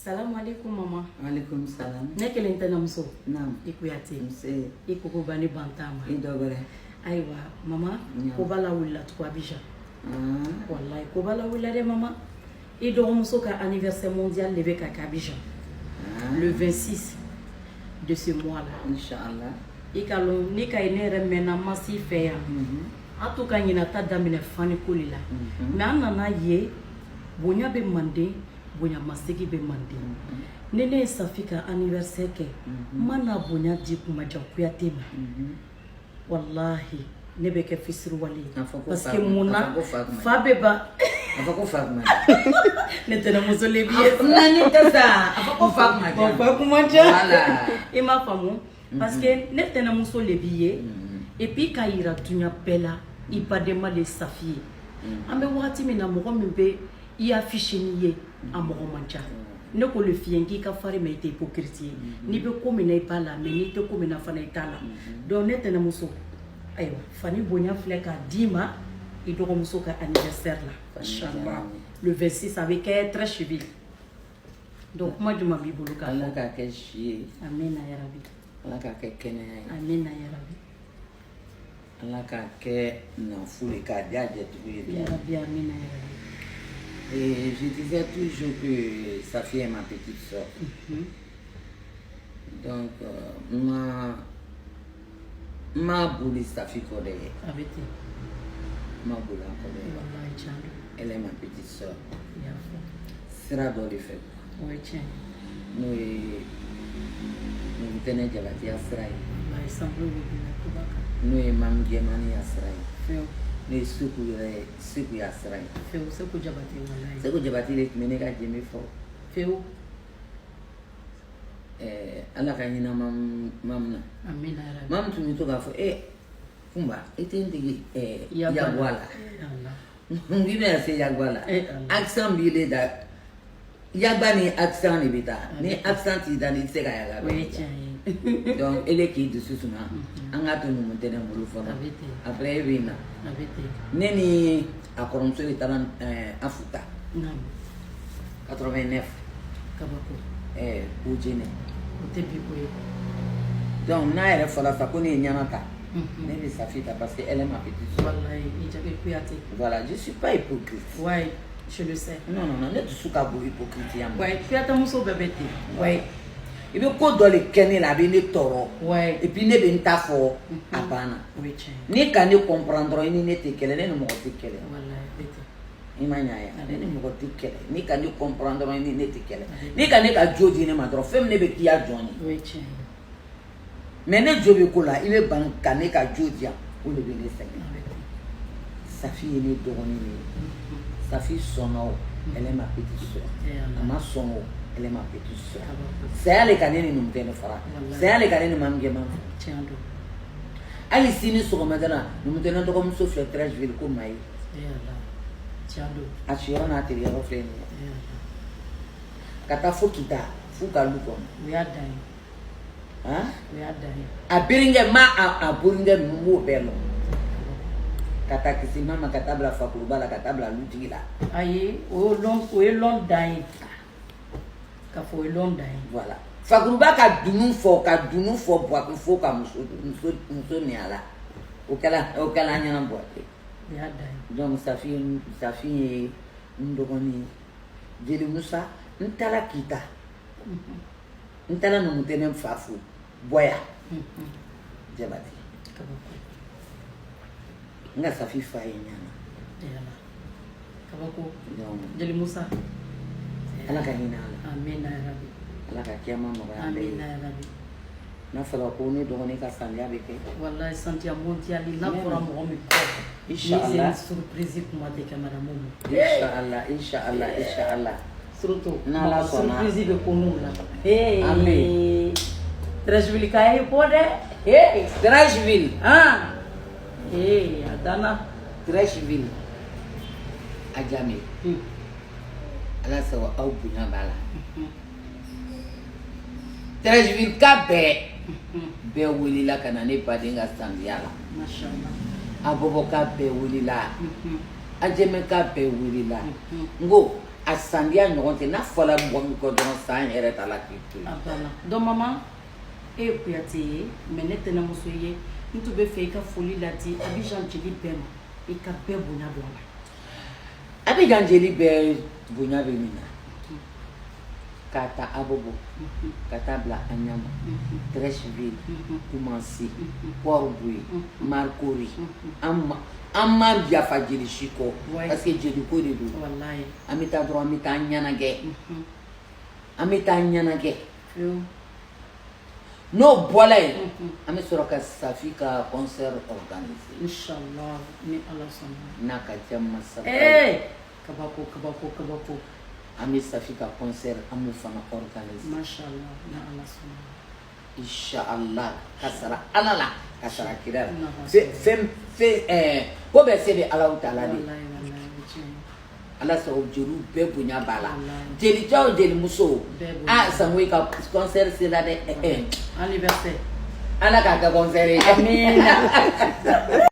Salamu alaikum, mama. Alaikum salam. Ne kelen tɛnɛmuso. Naam. I Kuyate. Nse. I kokoba ni banta ma. I dɔgɔrɛ. Ayiwa, mama, Naam. koba lawulila tugun Abidjan. Ah. Wallahi, koba lawulila dɛ, mama. I dɔgɔmuso ka anniversaire mondial de bɛ ka kɛ Abidjan. Ah. Le 26 de ce mois là. Inch'Allah. I ka lɔn ne ka ye ne yɛrɛ mɛnna ma s'i fɛ yan. An to ka ɲinata daminɛ faniko le la. Mais an nana ye bonya bɛ manden, bonya masegi bɛ manden. Ni ne ye Safi ka anniversaire kɛ, n ma na bonya di Kumajan Kuyate ma. Wallahi, ne bɛ kɛ fisiriwale ye. A fɔ ko Parce fa que kun- mun a na fɔ ko fa kun ma fa bɛ ban. A fɔ ko fa kuma. Ne tɛnɛmuso le b'i ye. Na ne tɛ sa. A fɔ ko fa kuma Bon, fa kuma ca. Voilà. I m'a faamu, parce que ne tɛnɛmuso le b'i ye et puis k'a yira duɲa bɛɛ la i badenma le Safi ye. An bɛ wagati min na, mɔgɔ min bɛ i affiché n'i ye, a mɔgɔ man ca. Ne ko le f'i ye k'i ka farin, mais i tɛ hypocrite ye. N'i bɛ ko min na, i b'a la, mais n'i tɛ ko min na fana, i t'a la. Donc ne tɛnɛmuso, ayiwa, fani bonya filɛ k'a d'i ma i dɔgɔmuso ka anniversaire la, inchallah, le 26, a bɛ kɛ Treichville. Donc kuma jumɛn b'i bolo k'a Ala fɔ? k'a kɛ si ye. Amina yarabi. Ala k'a kɛ kɛnɛya ye. Amina yarabi. Ala k'a kɛ nafolo ye k'a di a jɛtigiw ye. Yarabi, amina yarabi. Et je disais toujours que Safi est ma petite soeur. Donc, ma boli Safi kɔ dɛ. A bɛ ten. Ma boli a kɔ dɛ. Wallahi, tiɲɛ don. Elle est ma petite soeur. I y'a fɔ. Sira dɔ de fɛ. O ye tiɲɛ ye. N'o ye Numutɛnɛ Jabatiya sira ye. Wallahi, sanfɛ bɛ bin tuba kan. N'o ye Mamu Jɛmani ya sira ye. Fewu. N'o ye Seku yɛrɛ ye, Seku ya sira ye. Fewu, Seku Jabate, wallahi. Seku Jabati de tun bɛ ne ka jɛnbe fɔ. Fewu. Ala ka hinɛ mamu mamu na. Amina yarabi. Mamu tun bɛ to k'a fɔ e Kunba, i tɛ n dege Yagba la. yagba la. Allah. N k'i bɛna se yagba la. Eh, Allah. Accent b'i le da, yagba ni accent de bɛ taa. Ni accent t'i da, i tɛ se ka yagba. O ye tiɲɛ ye. Donc ele k'i dusu suma, an k'a to numu tɛnɛ bolo fɔlɔ. A bɛ ten. Après e bɛ na. A bɛ ten. Ne ni a kɔrɔmuso de taara Afuta. Naamu. 89. Kabako. Kojene. O tɛ bi ko ye. Donc n'a yɛrɛ fɔra sa ko ne ye ɲɛna ta, ne bɛ Safi ta parce que elle est ma petite soeur. Wallahi, i jabe Kuyate. Voilà, je suis pas hypocrite. Ouais, je le sais. Non, non, non, ne dusu ka bon hypocrite ya ma. Ouais, Kuyate muso bɛɛ bɛ ten. Ouais, i bɛ ko dɔ de kɛ ne la, a bɛ ne tɔɔrɔ. Et puis ne bɛ n ta fɔ, a banna. O ye tiɲɛ ye. Ni ka ne comprendre dɔrɔn, i ni ne tɛ kɛlɛ, ne ni mɔgɔ tɛ kɛlɛ. Wallahi, a bɛ ten. I ma ɲa ya, ne ni mɔgɔ tɛ kɛlɛ. Ni ka ne comprendre dɔrɔn, i ni ne tɛ kɛlɛ. Ni ka ne ka jo di ne ma dɔrɔn, fɛn min ne bɛ k'i ya jɔn ye. O ye tiɲɛ ye. Mais ne jo bɛ ko la, i bɛ ban ka ne ka jo di yan, o de bɛ ne sɛgɛn. A bɛ ten. Safi ye ne dɔgɔnin de ye. Safi sɔnna o, elle est ma petite soeur. Eh, Allah. A ma sɔn o, elle est ma petite soeur. Kabako. Saya le ka ne ni numutɛnɛ fara. Wallahi. Saya le ka ne ni mamu jɛman fara. Tiɲɛ don. Hali sini sɔgɔmada la, numutɛnɛ dɔgɔmuso filɛ Treichville ko Mayi. Eh Allah. Tiɲɛ don. A siyɔrɔ n'a teriyɔrɔ filɛ nin ye. Eh Allah. Ka taa fo Kita f'u ka lu kɔnɔ. O y'a dan ye. Han? O y'a dan ye. A birinkɛ ma a borinkɛ ninnu, n b'o bɛɛ lɔn. Ka taa Kisima ma, ka taa bila Fakoroba la, ka taa bila lutigi la. Ayi, o ye lɔn, o ye lɔn dan ye. K'a fɔ o ye lɔn dan ye. Voilà. Fakoroba ka dunun fɔ, ka dunun fɔ Buwake fo ka muso ni a la. O kɛla an ɲɛna Buwake. O y'a dan ye. Donc Safi ye n dɔgɔnin ye. Jeli Musa, n taara Kita. N taara Numutɛnɛ fa fo Bɔya. Jabate. Kabako. N ka Safi fa ye ɲana. Eh Allah. Kabako. Donc Jeli Musa. Ala ka hinɛ a la. Amina yarabi. Ala ka kiyama nɔgɔya an bɛɛ ye. Amina yarabi. N'a fɔra ko ne dɔgɔnin ka sandiya bɛ kɛ. Wallahi, santiya mondial n'a fɔra mɔgɔ min kɔ. Inshallah. Ni surprise kuma tɛ kɛ madame ma. Inshallah, inshallah, inshallah. Surtout N'Ala sɔnna. Surprise bɛ ko n'u la. Hey. An bɛ yen. Treichville ka ye bɔ dɛ. Hey. Treichville. Ah. Hey, a danna. Treichville. Adjamé. Ala sago aw bonya b'a la. Treichville ka bɛɛ bɛɛ wulila ka na ne baden ka sandiya la. Mashallah. Abɔbɔ ka bɛɛ wulila. Adjamé ka bɛɛ wulila. N ko A sandiya ɲɔgɔn tɛ. N'a fɔla mɔgɔ min kɔ dɔrɔn, san yɛrɛ t'a la k'i to yen. A banna. Donc maman, e ye Kuyate ye, mais ne tɛnɛmuso ye, n tun bɛ fɛ i ka foli ladi Abidjan jeli bɛɛ ma, i ka bɛɛ bonya don a la. Abidjan jeli bɛɛ bonya bɛ min na, k'a ta Abobo ka taa bila Anyama, Treichville, Koumassi, Port-Bouët, Marcory, an ma yafa jeli si kɔ, parce que jeliko de don. Walayi. An bɛ taa dɔrɔn, an bɛ taa ɲɛnajɛ, an bɛ taa ɲɛnajɛ. N'o bɔla yen, an bɛ sɔrɔ ka Safi ka concert organiser. Inshallah, ni Ala sɔnna. N'a ka diya masa. Ee, kabako, kabako, kabako. An bɛ Safi ka concert, an b'o fana organiser. Mashallah, ni Ala sɔnna. Inshallah, ka sara Ala la, ka sara kira la. Fɛn fɛn ko bɛɛ se bɛ Alahu taala de. Walayi, walayi, o tiɲɛ ye. Ala sɔrɔ jeliw bɛɛ bonya b'a la, jelicɛ o jelimuso. A Sango ka concert sera dɛ. Anniversaire. Ala k'a kɛ concert ye. Amina.